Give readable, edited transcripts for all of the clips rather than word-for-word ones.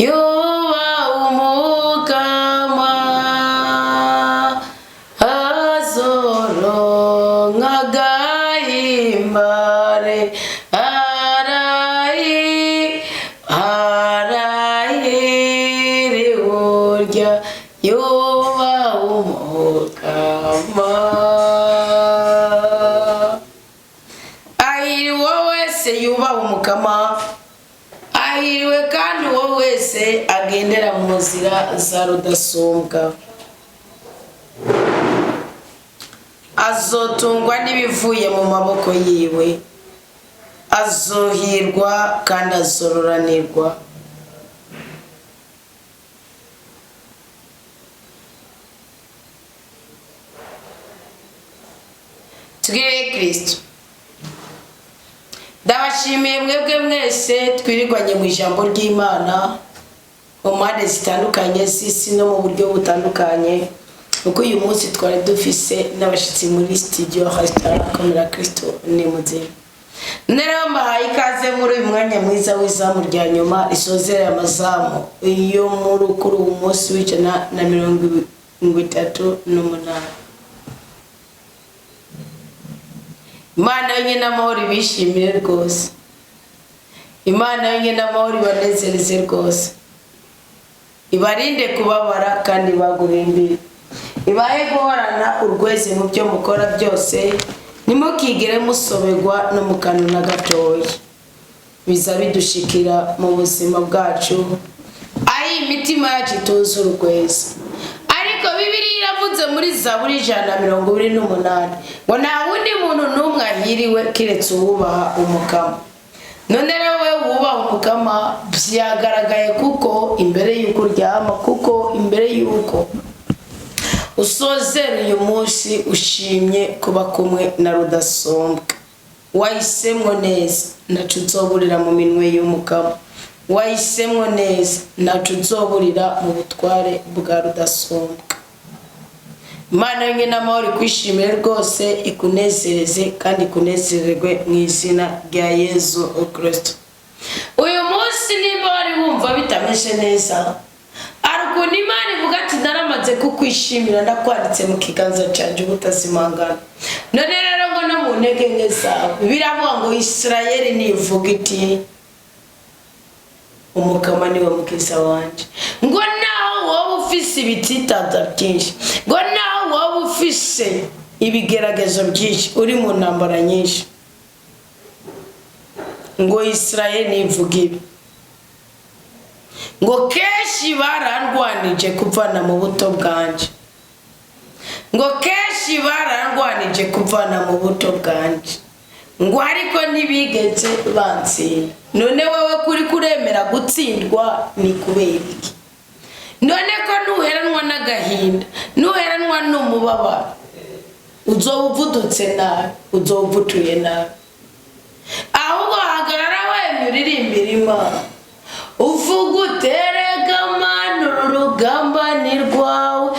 Yubaha Umukama azoronka agahimbare, arahiriwe urya yubaha Umukama. Ahiriwe wese yubaha Umukama, ahiriwe kandi uwo wese agendera mu nzira za Rudasumbwa. Azotungwa n'ibivuye mu maboko yiwe, azohirwa kandi azororanirwa. Tugire Kristo. Ndabashimiye mwebwe mwese twirirwanye mu ijambo ry'Imana mu mpande zitandukanye z'isi no mu buryo butandukanye, kuko uyu munsi twari dufise n'abashitsi muri studio restaurant Komera Kristo ni muzima. Rero mbahaye ikaze muri uyu mwanya mwiza w'izamu rya nyuma risozerera amazamu yo muri kuri uyu munsi w'138. Imana yonyine amahoro ibishimire rwose, Imana yonyine amahoro ibanezereze rwose, ibarinde kubabara kandi ibaguhimbire, ibahe guhorana urweze mu byo mukora byose, ntimukigere musoberwa no mu kantu na gatoya. Biza bidushikira mu buzima bwacu aho imitima yacu ituze urweze. Ariko Bibiliya iravuze muri Zaburi 128 ngo nta wundi muntu n'umwe ahiriwe keretse uwubaha Umukama. None rero wowe wubaha Umukama byagaragaye, kuko imbere y'uko uryama, kuko imbere y'uko usozera uyu munsi ushimye kuba kumwe na Rudasumbwa, wahisemwo neza, ntaco uzoburira mu minwe y'Umukama. Wahisemwo neza, ntaco uzoburira mu butware bwa Rudasumbwa. Imana yonyine amahoro ikwishimire rwose, ikunezereze kandi ikunezererwe mu izina rya Yezu Kristo. Uyu munsi nimba wari wumva bitameze neza, hari ukuntu Imana ivuga ati naramaze kukwishimira, ndakwanditse mu kiganza cyanjye ubutazimangana. None rero ngo no mu ntege nke zawe, biravuga ngo Isirayeli nivuga iti Umukama niwe mukiza wanje, ngo naho wowe ufise ibititaza byinshi, ngo naho wowe ufise ibigeragezo byinshi, uri mu ntambara nyinshi, ngo Isirayeli nivuga ibi, ngo kenshi barandwanije kuvana mu buto bwanje, ngo kenshi barandwanije kuvana mu buto bwanje, ngo ariko ntibigeze bantsinda. None wowe kuri kuremera gutsindwa ni kubera iki? None ko nuheranwa n'agahinda, nuheranwa n'umubabaro, uzoba uvudutse nabi, uzoba uvutuye nabi. Ahubwo hagarara wemye uririmbira Imana, uvuga uterega Mana uru rugamba ni rwawe,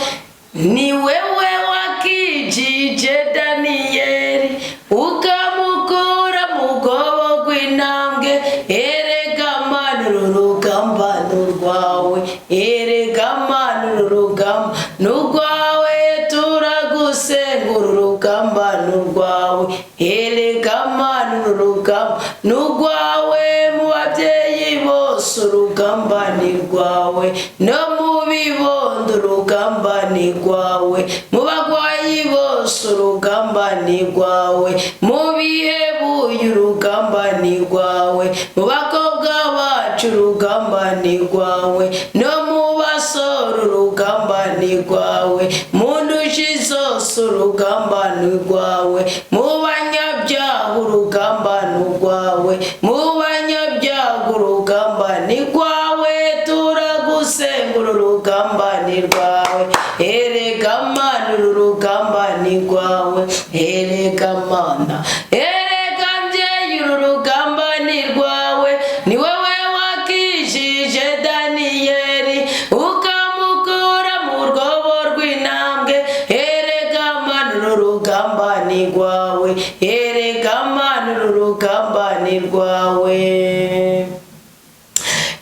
ni wewe wakijije Daniyeli ukamukura mu bwobo bw'intambwe. Erega Mana uru rugamba ni urwawe, erega Mana uru rugamba ni urwawe, turagusenga uru rugamba ni urwawe, erega Mana uru rugamba ni urwawe, mu babyeyi bose urugamba ni rwawe, no mu bibondo urugamba ni rwawe, mu bagwayi bose urugamba ni rwawe, mu bihebuye urugamba ni rwawe, mu bakobwa bacu urugamba ni rwawe, no mu basore urugamba ni rwawe, mu ndushi zose urugamba ni rwawe, mu banyabyaha urugamba ni rwawe, mu banyabyaha urugamba ni rwawe, turagusengura urugamba ni rwawe, erega Mana uru rugamba ni rwawe, erega Mana, erega mbyeyi uru rugamba ni rwawe, ni wowe wakijije Daniyeli ukamukura mu rwobo rw'intambwe. Erega Mana uru rugamba ni rwawe, erega Mana uru rugamba ni rwawe.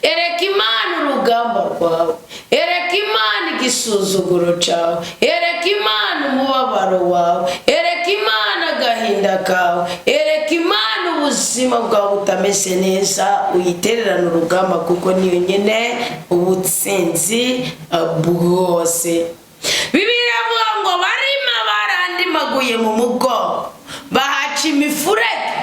Ereka Imana urugamba. kwawe, ereka Imana igisuzuguro cyawe, ereka Imana umubabaro wawe, ereka Imana agahinda kawe, ereka Imana ubuzima bwawe butameze neza, uyitererane urugamba kuko niyo nyine ubutsinzi bwose. Bibiliya iravuga ngo barima barandimaguye mu mugongo, bahaca imifurege.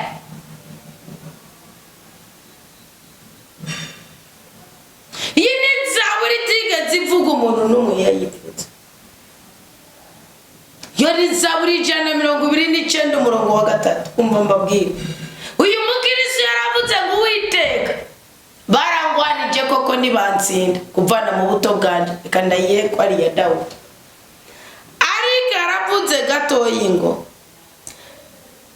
Iyi ni zaburi itigeze ivuga umuntu n'umwe yayivutse. Iyo ni zaburi 129 umurongo wa 3. Umva mbabwire, uyu mukirisi yaravuze ngo Uwiteka barangwanije koko ntibantsinda kuvana mu buto bwanjye, reka ndayihe ko ari iya Dawudi. Ariko yaravuze gatoyi ngo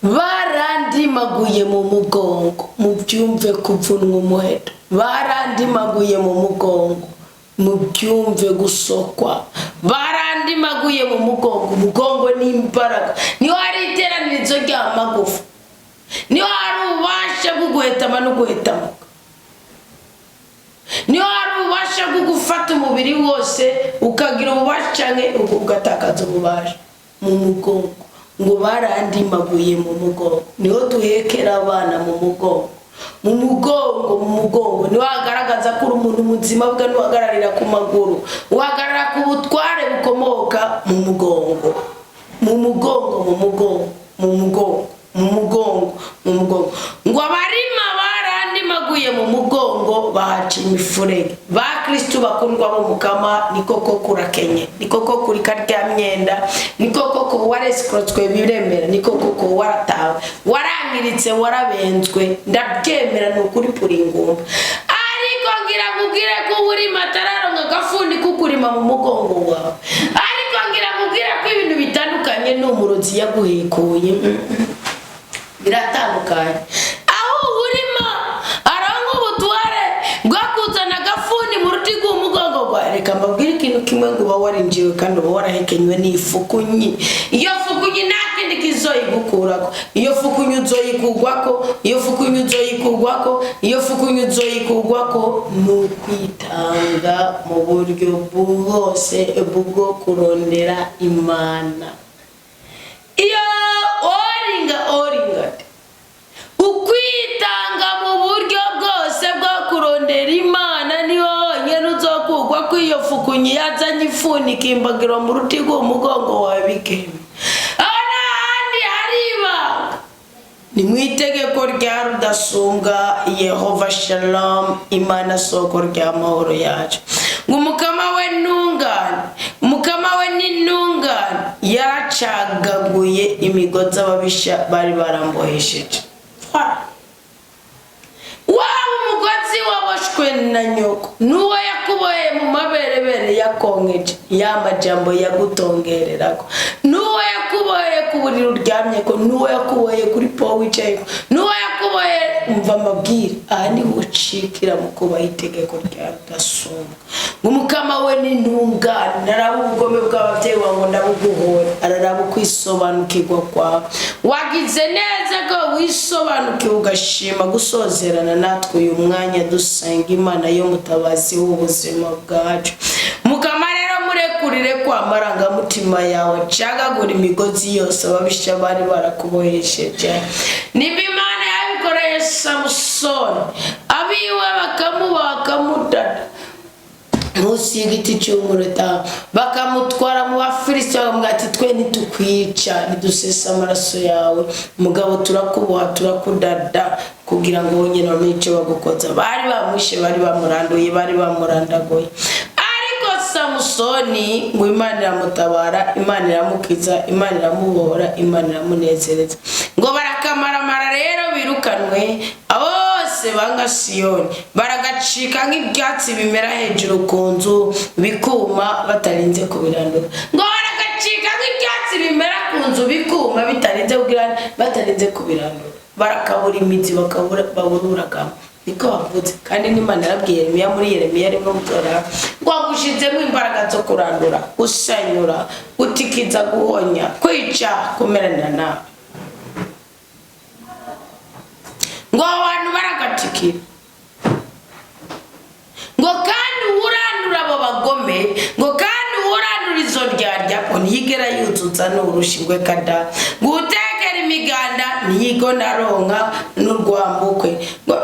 barandimaguye mu mugongo, mubyumve kuvunwa umuheto, barandimaguye mu mugongo, mubyumve gusokwa, barandimaguye mu mugongo. Umugongo ni imbaraga, niho hari iteranirizo ry'amagufa, niho hari ububasha bwo guhetama no guhetamuka, niho hari ububasha bwo gufata umubiri wose ukagira ububasha canke ugatakaza ububasha. Mu mugongo ngo barandimaguye mu mugongo, niho duhekera abana mu mugongo, mu mugongo, mu mugongo niho hagaragaza ko uri umuntu muzima bwa ntuhagararira ku maguru, uhagarara ku butware bukomoka mu mugongo, mu mugongo, mu mugongo, mu mugongo, mu mugongo, mu mugongo. Ngo abarima barandimaguye mu mugongo bahaca imifurege. Ba Kristu bakundwa bo Mukama, ni koko kurakenye, ni koko kuri karya myenda, ni koko ko warescrotswe biremera, ni koko ko waratawe, warangiritse, warabenzwe, ndabyemera ni ukuri puri ingumba. Ariko ngira nkubwire ko urima atararonka agafundi kukurima mu mugongo wawe. Ariko ngira nkubwire ko ibintu bitandukanye n'umurozi yaguhekuye, biratandukanye. Aho urima aronka ubutware bwo kuzana agafuni mu ruti rw'umugongo gwawe. Reka mbabwire ikintu kimwe, ngo uba warinjiwe kandi uba warahekenywe n'ifukunyi. Iyo fukunyi nta kindi kizoyigukurako, iyo fukunyi uzoyikugwako, iyo fukunyi uzoyikugwako, iyo fukunyi uzoyikugwako. Ni ukwitanga mu buryo bwose bwo kurondera Imana. Iyo oringa oringa ukwitanga mu buryo bwose bwo kurondera Imana, niho honyine uzokugwa ko iyo fukunyi yazanye ifuni ikimbagirwa mu ruti rw'umugongo wawe bikemera. Aho nta handi hari ibanga, ni mu itegeko rya Rudasumbwa Yehova Shalom, Imana soko ry'amahoro yacu. Ngo umukama we ntungane, umukama we ni ntungane, yaracagaguye imigozi ababisha bari barambohesheje. Waba umugozi waboshwe na nyoko, n'uwo yakuboheye mu maberebere yakonkeje, ya majambo yagutongererako, n'uwo yakuboheye ku buriri uryamyeko, n'uwo yakuboheye kuri po wicayeko, n'uwo yakuboheye. Umva amabwire, aha niho ucikira mu kubaha itegeko rya Rudasumbwa. Ngo umukama we ni ntungane, naraba ubugome bw'ababyeyi bawe ngo ndabuguhora, araraba ukwisobanukirwa kwawe. Wagize neza ko wisobanukiwe ugashima gusozerana natwe uyu mwanya dusenga Imana yo mutabazi w'ubuzima bwacu. Mukama rero murekurire kwa marangamutima yawe, cagagura imigozi yose ababisha bari barakubohesheje. Nimba Imana yabikoreye Samusoni, abiwe bakamuba bakamudada munsi y'igiti cy'umureta, bakamutwara mu Bafilisiti, bakamubwira ati twe ntitukwica, ntidusesa amaraso yawe, mugabo turakuboha turakudada kugira ngo wonyine bamenye icyo bagukoza. Bari bamwishe, bari bamuranduye, bari bamurandaguye. Ariko Samusoni ngo Imana iramutabara, Imana iramukiza, Imana iramubohora, Imana iramunezereza. Ngo barakamaramara rero birukanwe, abo bose banga Siyoni baragacika nk'ibyatsi bimera hejuru ku nzu bikuma batarinze kubirandura. Ngo baragacika nk'ibyatsi bimera ku nzu bikuma bitarinze kugira, batarinze kubirandura, barakabura imizi, bakabura babururagamo. Niko bavuze. Kandi n'Imana yarabwiye Yeremiya muri Yeremiya rimwe mutora ngo agushizemo imbaraga zo kurandura, gusenyura, gutikiza, guhonya, kwica, kumeranira nabi. Ngo abantu baragatikira. Ngo kandi uwurandura abagome, ngo kandi uwurandura izo ndyarya ngo ntiyigera yuzuza n'urushingwe kada, ngo utekera imiganda ntiyigona aronka n'urwambukwe, ngo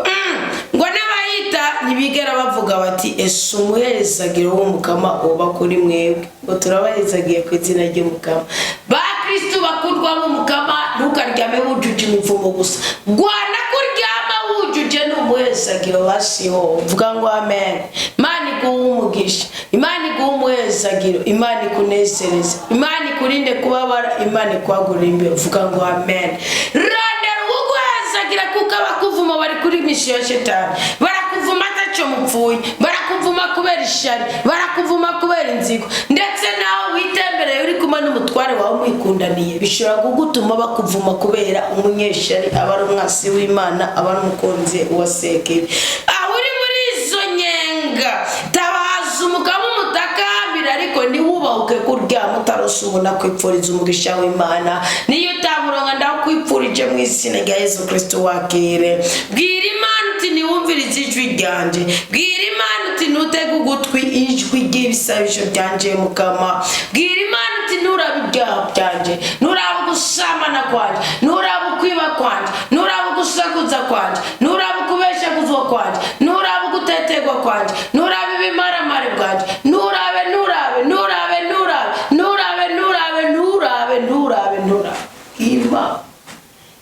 ngo n'abayita ntibigera bavuga bati ese umuhezagiro w'umukama uba kuri mwebwe. Ngo turabahezagiye ku izina ry'umukama. Ba Kristu bakundwa b'umukama, ntukaryame wujuje imivumo gusa, gwana kuryama wujuje n'umuhezagiro basiho. Vuga ngo amen. Imana iguhe umugisha, Imana iguhe umuhezagiro, Imana ikunezereze, Imana ikurinde kubabara, Imana ikwagurire imbere. Vuga ngo amen. Rondera uguhezagira, kuko abakuvuma bari kuri misiyo ya shetani. Barakuvuma atacyo mupfuye, barakuvuma kubera ishari, barakuvuma kubera inzigo, ndetse nawe witembereye uri kumwe n'umutware wawe mwikundaniye, bishobora kugutuma bakuvuma kubera umunyeshari aba ari umwasi w'Imana, aba ari umukunzi wa sekibi. Aho uri muri izo nyenga, tabaza umugabo umutakambira, ariko ntiwubahuke kuryama utarose ubona kwipfuriza umugisha w'Imana. Niyo utamuronka, ndakwipfurije mu izina rya Yesu Kristo, wakire. Bwira Imana uti ntiwumvirize ijwi ryanje, bwira Imana uti ntutege ugutwi ijwi ry'ibisabisho byanje mukama, bwira Imana uti nturaba ibyaha byanje, nturaba ugusambana kwanje, nturaba ukwiba kwanje, nturaba ugusakuza kwanje, nturaba ukubeshaguzwa kwanje, nturaba ugutetegwa kwanje, nturaba ibimaramare bwanje, nturabe, nturabe, nturabe, nturabe, nturabe, nturabe, nturabe, nturabe, nturabe. Imana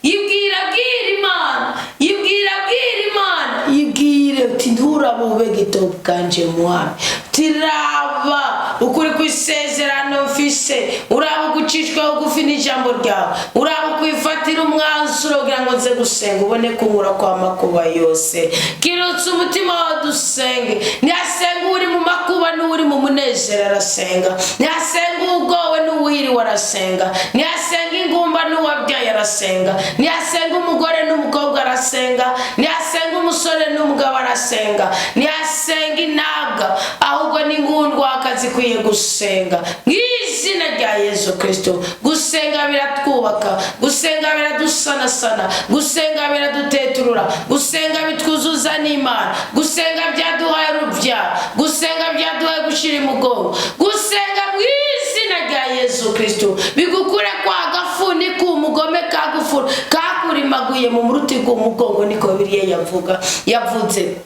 yibwira, bwira Imana, yibwira, bwira Imana, yibwire uti nturaba ube gito bwanje mwami, tiraba ukuri kw'isezerano mfise, uraba ugucishwa bugufi n'ijambo ryawe, uraba ukwifatira umwanzuro kugira ngo nze gusenga ubone kunkura kwa makuba yose. Kirutse umutima wawe dusenge. Ntihasenga uri mu makuba n'uri mu munezero arasenga, ntihasenga ugowe n'uwiriwe arasenga, ntihasenga ingumba n'uwabyaye arasenga, ntihasenga umugore n'umukobwa arasenga, ntihasenga umusore n'umugabo arasenga, ntihasenga intabwa, ahubwo n'ingundwakazi ikwiye gusenga mu izina rya Yesu Kristo. Gusenga biratwubaka, gusenga biradusanasana, gusenga biraduteturura, gusenga bitwuzuza n'Imana, gusenga byaduhaye urubyaro, gusenga byaduhaye gushyira imugongo, gusenga mu izina rya Yesu Kristo bigukure kwa gafuni k'umugome kagufura kakurimaguye mu ruti rw'umugongo, niko biriya yavuga yavuze.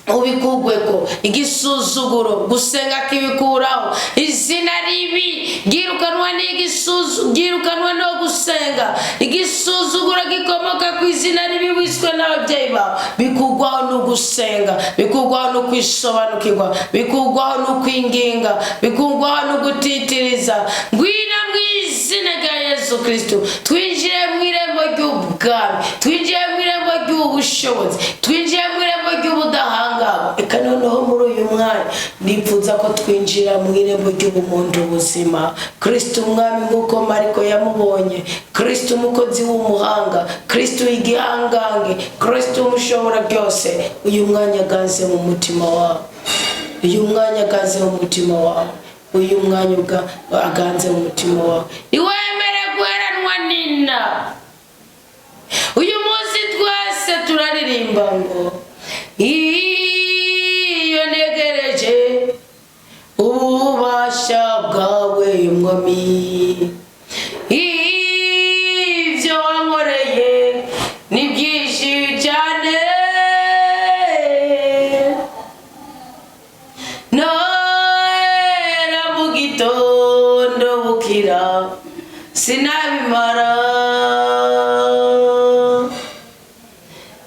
Ubikugweko igisuzuguro, gusenga kibikuraho. Izina ribi ryirukanwa n'igisuzu, ryirukanwa no gusenga. Igisuzuguro gikomoka ku izina ribi wiswe n'ababyeyi bawe bikugwaho no gusenga, bikugwaho no kwisobanukirwa, bikugwaho no kwinginga, bikugwaho no gutitiriza. Ngwino mu izina rya Yesu Kristo, twinjire mu irembo ry'ubwami, twinjire mu irembo ry'ubushobozi, twinjire mu irembo ry'ubudahangarwa. Reka noneho muri uyu mwanya nifuza ko twinjira mu irembo ry'ubumuntu buzima. Kristo umwami, nk'uko Mariko yamubonye, Kristo umukozi w'umuhanga, Kristo igihangange, Kristo umushobora byose, uyu mwanya aganze mu mutima wawe, uyu mwanya aganze mu mutima wawe, uyu mwanya aganze mu mutima wawe. Ntiwemere guheranwa nina. Uyu munsi twese turaririmba ngo iyo ntegereje ububasha bwawe mwami, ibyo wankoreye ni byinshi cyane, nohera mu gitondo bukira sinabimara,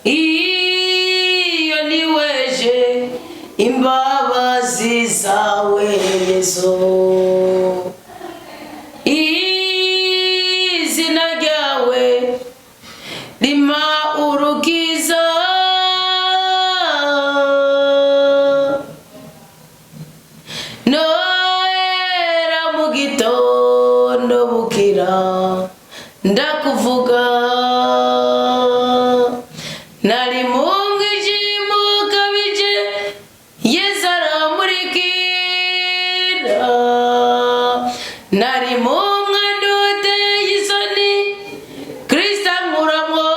iyo niweje imbabazi zawe Yesu, izina ryawe rima urukiza, nohera mu gitondo bukira ndakuvuga, nari mu mwijima ukabije Yesu aramurikira, nari mu mwanda uteye isoni Kristo ankuramwo,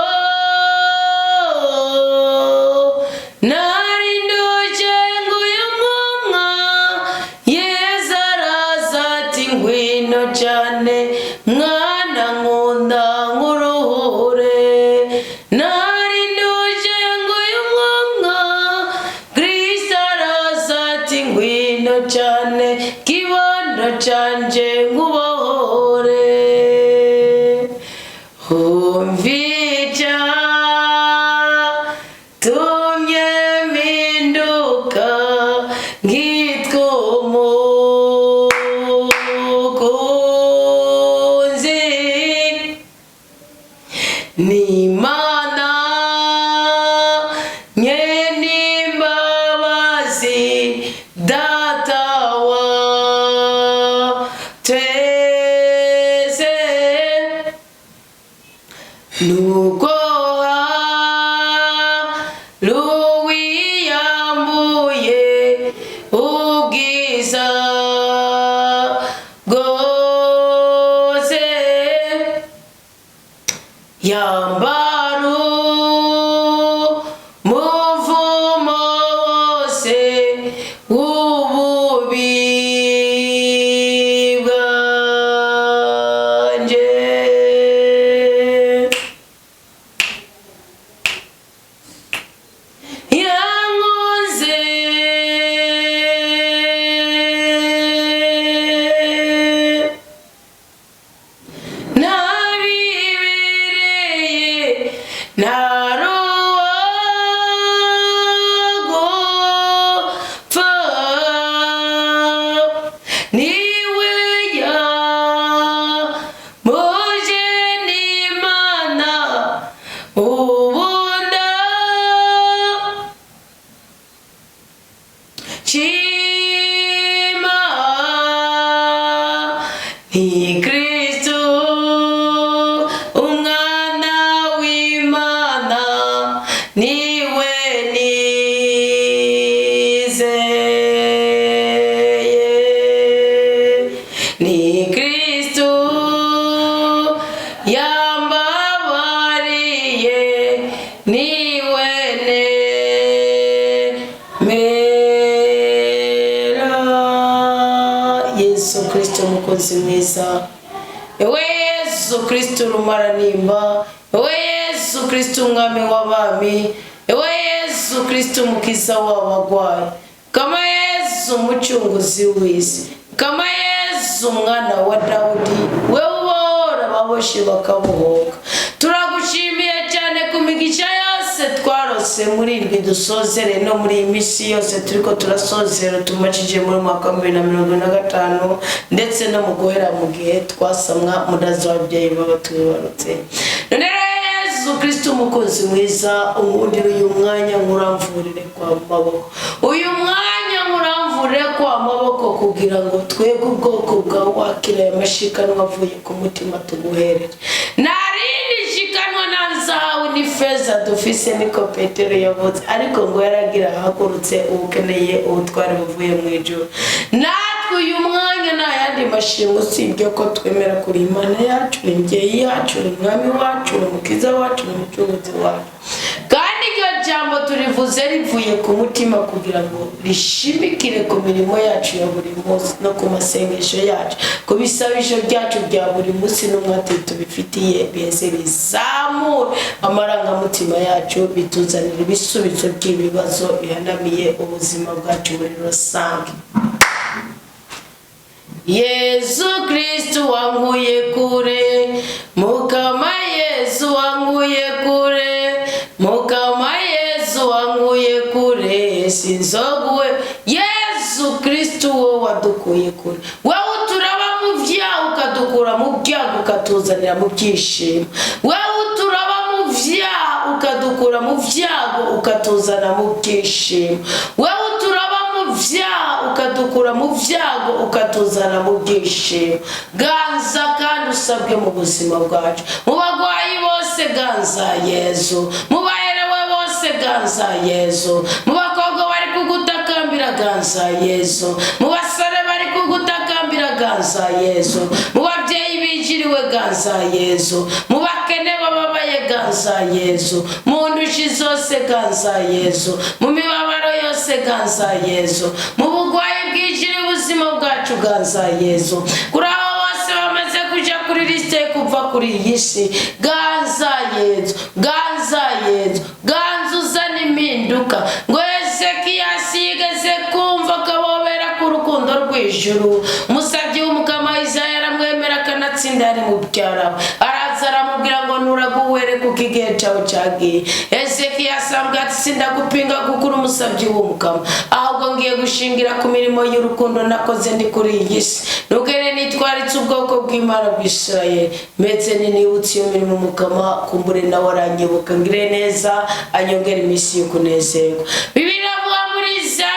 nari ndushye nguyu mwumwa Yesu Ngwino cyane kibondo canje nkubohore. Umvica tumye mpinduka nkitwa umukunzi. Ni Imana nyenimbabazi, Data wa twese, nuko ruwiyambuye ubwiza bwose, yambara umuvumo wose w'ububi bwanje. Yankunze ntabibereye, ntaruwagopfa, niwe yamuje n'Imana ubunda shima. Ni Kristo umwana w'Imana, niwe nizeye. Ni Kristo yambabariye, niwe nemera. Yesu Kristo mukozi mwiza, ewe Yesu Kristo rumaranimba, ewe Yesu Kristo umwami w'abami, ewe Yesu Kristo umukiza w'abagwayi, kama Yesu umucunguzi w'isi, kama Yesu umwana wa Dawudi, wewe ubohora ababoshye bakabohoka. Turagushimiye cyane ku migisha yose twarose muri indwi dusozere, no muri iyi minsi yose turiko turasozera tumajije muri mwaka wa 2025, ndetse no mu guhera mu gihe twasamwa mudazi w'ababyeyi baba tubibarutse. None rero Yesu Kristo umukunzi mwiza, unkundire uyu mwanya nkuramvurire kwa maboko, uyu mwanya nkuramvurire kwa maboko, kugira ngo twebwe ubwoko bwawe wakira aya mashikanwa avuye ku mutima tuguherere. Nta rindi shikanwa, nta zahabu n'ifeza dufise, niko Petero yavuze, ariko ngo yaragira ahagurutse ubukeneye ubutware buvuye mu ijuru. Natwe uyu mwanya nta yandi mashimwe usibye ko twemera kuri Imana yacu, ni imbyeyi yacu, ni umwami wacu, ni umukiza wacu, ni umucunguzi wacu. Kandi iryo jambo turivuze rivuye ku mutima kugira ngo rishimikire ku mirimo yacu ya buri munsi, no ku masengesho yacu, ku bisabisho byacu bya buri munsi n'umwate tubifitiye, biheze bizamure amarangamutima yacu, bituzanira ibisubizo by'ibibazo bihanamiye ubuzima bwacu muri rusange. Yesu Kristo wankuye kure, Mukama Yesu wankuye kure, Mukama Yesu wankuye kure, sinzoguwe. Yesu Kristo wowe wadukuye kure, wowe uturaba mu vyaha ukadukura mu byago ukatuzanira mu byishimo, wowe uturaba mu vyaha ukadukura mu byago ukatuzana mu byishimo, wowe uturaba mu vyaha ukadukura mu byago ukatuzana mu byishimo. Ganza kandi usabwe mu buzima bwacu, mu bagwayi bose ganza Yezu, mu baherewe bose ganza Yezu, mu bakobwa bari kugutakambira ganza Yezu, mu basore bari kugutakambira ganza Yezu, mu babyeyi bijiriwe ganza Yezu, mu bakene bababaye ganza Yezu, mu ndushi zose ganza Yezu, mu mibabaro yose ganza Yezu, mu bugwayi bwijira ubuzima bwacu ganza Yezu, kuri abo bose bamaze kuja kuri lisite kuva kuri iyi si ganza Yezu, ganza Yezu, ganza uzana impinduka. Ngo Ezekiyasi yigeze kumva ko abo ijuru. Umusabyi w'Umukama Isaya aramwemera akanatsinda yari mubyara we. Araza aramubwira ngo nuraguwere kuko igihe cyawe cyagiye. Hezekiya asambwa ati sindagupinga kuko uri umusabyi w'Umukama, ahubwo ngiye gushingira ku mirimo y'urukundo nakoze ndi kuri iyi si, nugere nitwaritse ubwoko bw'Imana bw'Isirayeli, ndetse ninibutse iyo mirimo Umukama, kumbure nawe aranyibuka ngire neza anyongere iminsi yo kunezerwa. Bibiliya iravuga muri Isaya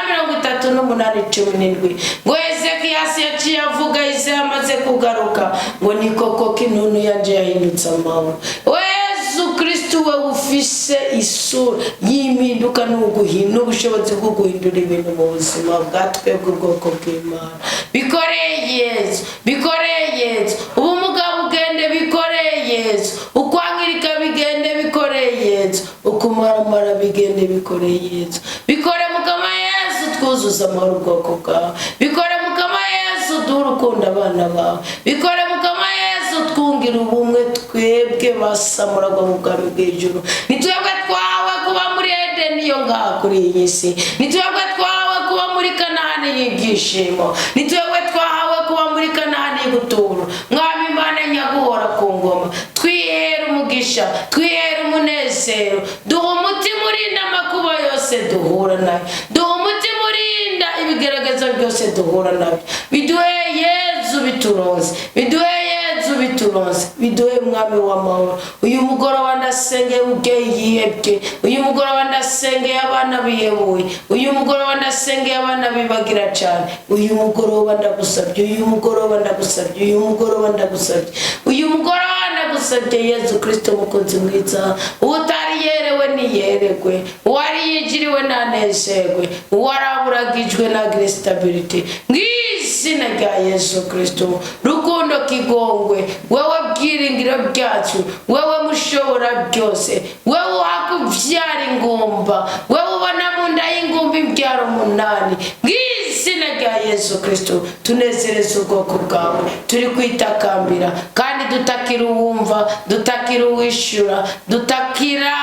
38:17 ngo Hezekiyasi yaciye avuga Isaya amaze kugaruka ngo ni koko kinunu yanje yahindutse amahoro. Yesu Kristu, we ufise isura y'impinduka n'ubushobozi bwo guhindura ibintu mu buzima bwa twebwe ubwoko bw'Imana, bikoreye Yesu, bikoreye Yesu, ubumuga bugende, bikoreye Yesu, ukwangirika bigende, bikoreye Yesu, ukumaramara bigende, bikoreye Yesu. Bikore Mukama Yesu, twuzuze amahoro ubwoko bwawe. Bikore Mukama Yesu, duhe urukundo abana bawe. Bikore Mukama Yesu, twungire ubumwe twebwe basamuragwa mu bwami bw'ijuru. Ni twebwe twawe kuba muri Edeni yo ngaha kuri iyi si, ni twebwe twawe kuba muri Kanahani y'ibyishimo, ni twebwe twahawe kuba muri Kanahani y'ubuturo. Mwami Imana nyaguhora ku ngoma, twihere umugisha, twihere umunezero, duha umutima urinda amakuba yose duhura nayo, duha umutima urinda ibigaragaza byose duhura nabyo. Biduhe Yezu bituronze, biduhe Yezu bituronze, biduhe Mwami w'amahoro. Uyu mugoroba ndasengeye ubweyi yihebye, uyu mugoroba ndasengeye abana bihebuye, uyu mugoroba ndasengeye abana bibagira cyane, uyu mugoroba ndagusabye, uyu mugoroba ndagusabye, uyu mugoroba ndagusabye, uyu mugoroba ndagusabye Yezu Kristo mukunzi mwiza, utari yerewe niyeregwe, uwari yinjiriwe nanezerwe, uwaraburagijwe na stability, mw'izina rya Yesu Kristo rukundo kigongwe, wewe byiringiro byacu, wewe mushobora byose, wewe uhakubyara ingumba, wewe ubona mu nda y'ingumba imbyaro 8, mw'izina rya Yesu Kristo tunezereze ubwoko bwawe. Turi kwitakambira kandi dutakira uwumva, dutakira uwishyura, dutakira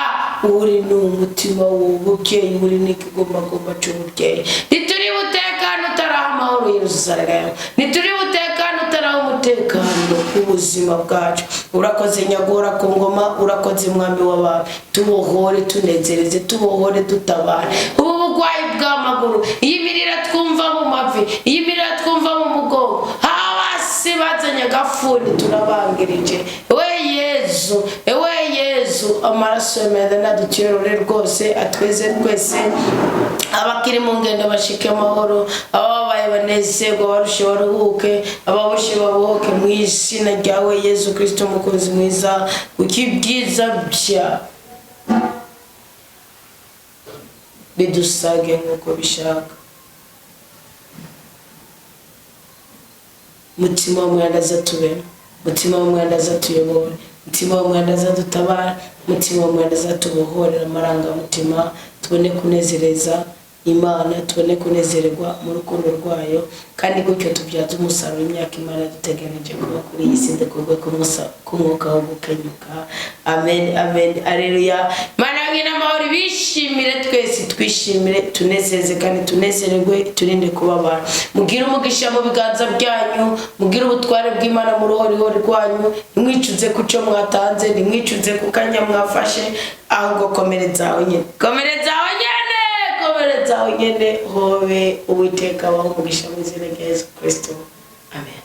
uri n'umutima w'ububyeyi, uri n'ikigumbagumba cy'ububyeyi. Ntituri butekane utaraha amahoro Yerusalemu, ntituri butekane utaraha umutekano w'ubuzima bwacu. Urakoze nyagora ku ngoma, urakoze Mwami w'abantu. Tubohore, tunezereze, tubohore, dutabare ubu burwayi bw'amaguru, iyi mirira twumva mu mavi, iyi mirira twumva mu mugongo, hasi bazanye agafuni turabangirije. We Yezu, we Yezu, amaraso meza naduterure rwose, atweze twese. Abakiri mu ngendo bashike amahoro, ababaye banezerwe, abarushe baruhuke, ababoshe babohoke, mu izina ryawe Yezu Kristo mukunzi mwiza, kuko ibyiza bya bidusage nk'uko bishaka. Mutima w'umwana azatubera, mutima w'umwana azatuyobora, mutima w'umwana azadutabara, mutima w'umwana azatubohorera amarangamutima, tubone kunezereza Imana, tubone kunezererwa mu rukundo rwayo, kandi gutyo tubyaze umusaruro imyaka Imana duteganije kuba kuri iyi si, ndakorwa k'umwuka wo gukenyuka. Amen, amen, alleluya. Imana hamwe n'amahoro bishimire twese, twishimire, tunezeze kandi tunezererwe, turinde kubabara. Mugire umugisha mu biganza byanyu, mugire ubutware bw'Imana mu ruhorihori rwanyu, ntimwicuze ku cyo mwatanze, ntimwicuze ku kanya mwafashe, ahubwo komereza aho nyine, komereza aho nyine, komereza aho nyine, hobe Uwiteka abahe umugisha mu izina rya Yesu Kristo. Amen.